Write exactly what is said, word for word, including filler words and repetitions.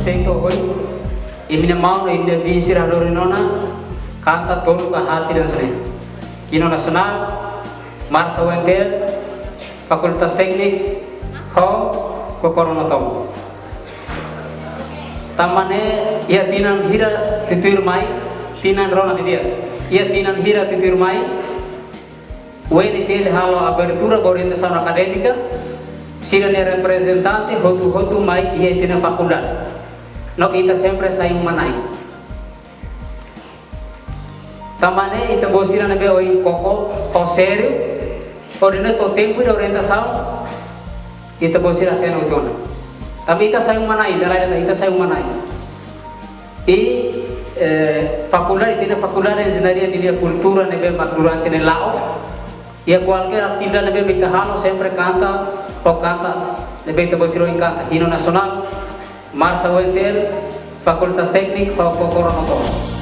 Sento hoi, imi-nia maun no imi-nia biin sira hadomi ona, kanta tolu ka haat ida hanesan ne'e. Hino nasionál, Marsa U N T L, Fakultas Téknik, ho Kokoro no Tomo. Tanba ne'e iha tinan hira tutuir mai, tinan rona didi'ak. Iha tinan hira tutuir mai, U N T L halo abertura ba orientasaun akadémika, sira-nia reprezentante hotu-hotu mai iha ita-nia fakuldade. No ita sempre sai uma-na'in. Tanba ne'e ita-boot sira ne'ebé ohin koko ho sériu, hodi nune'e to'o tempu ida orientasaun, ita-boot sira hatene hotu ona. Tanba ita sai uma-na'in, dala ida ita sai uma-na'in. I, eh, fakuldade, ita-nia Fakuldade de Enjeñaria ninia kultura ne'ebé mak durante ne'e la'o. Iha kualkér atividade ne'ebé mak ita halo sempre kanta, ho kanta ne'ebé ita-boot sira ohin kanta. Hino nasionál, Marsa U N T L, Fakultas Téknik, ho Kokoro no Tomo.